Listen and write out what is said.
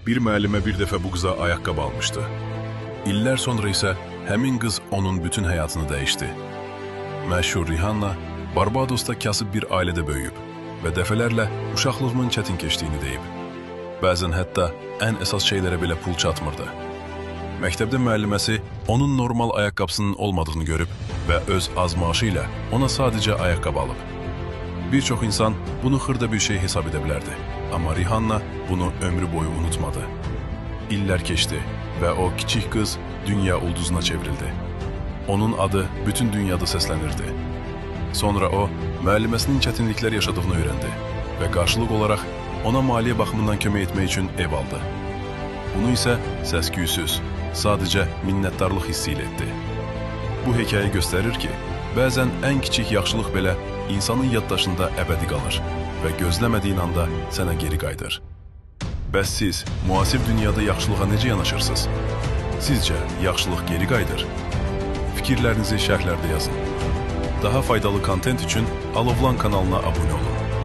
Bir müəllimə bir dəfə bu qıza ayaqqabı almışdı. İllər sonra isə həmin qız onun bütün həyatını dəyişdi. Məşhur Rihanna Barbadosda kasıb bir ailədə böyüyüb və dəfələrlə uşaqlığımın çətin keçdiyini deyib. Bəzən hətta ən əsas şeylərə belə pul çatmırdı. Məktəbdə müəlliməsi onun normal ayaqqabısının olmadığını görüb və öz az maaşı ilə ona sadəcə ayaqqabı alıb. Bir çox insan bunu xırda bir şey hesab edə bilərdi. Amma Rihanna bunu ömrü boyu unutmadı. İllər keçdi və o kiçik qız dünya ulduzuna çevrildi. Onun adı bütün dünyada səslənirdi. Sonra o, müəlliməsinin çətinliklər yaşadığını öyrəndi və qarşılıq olaraq ona maliyyə baxımından kömək etmək üçün ev aldı. Bunu isə səs-küysüz, sadəcə minnətdarlıq hissi ilə etdi. Bu hekayə göstərir ki, bəzən ən kiçik yaxşılıq belə insanın yaddaşında əbədi qalır və gözləmədiyin anda sənə geri qayıdır. Bəs siz müasir dünyada yaxşılığa necə yanaşırsınız? Sizcə yaxşılıq geri qayıdır? Fikirlərinizi şərhlərdə yazın. Daha faydalı kontent üçün Alovlan kanalına abunə olun.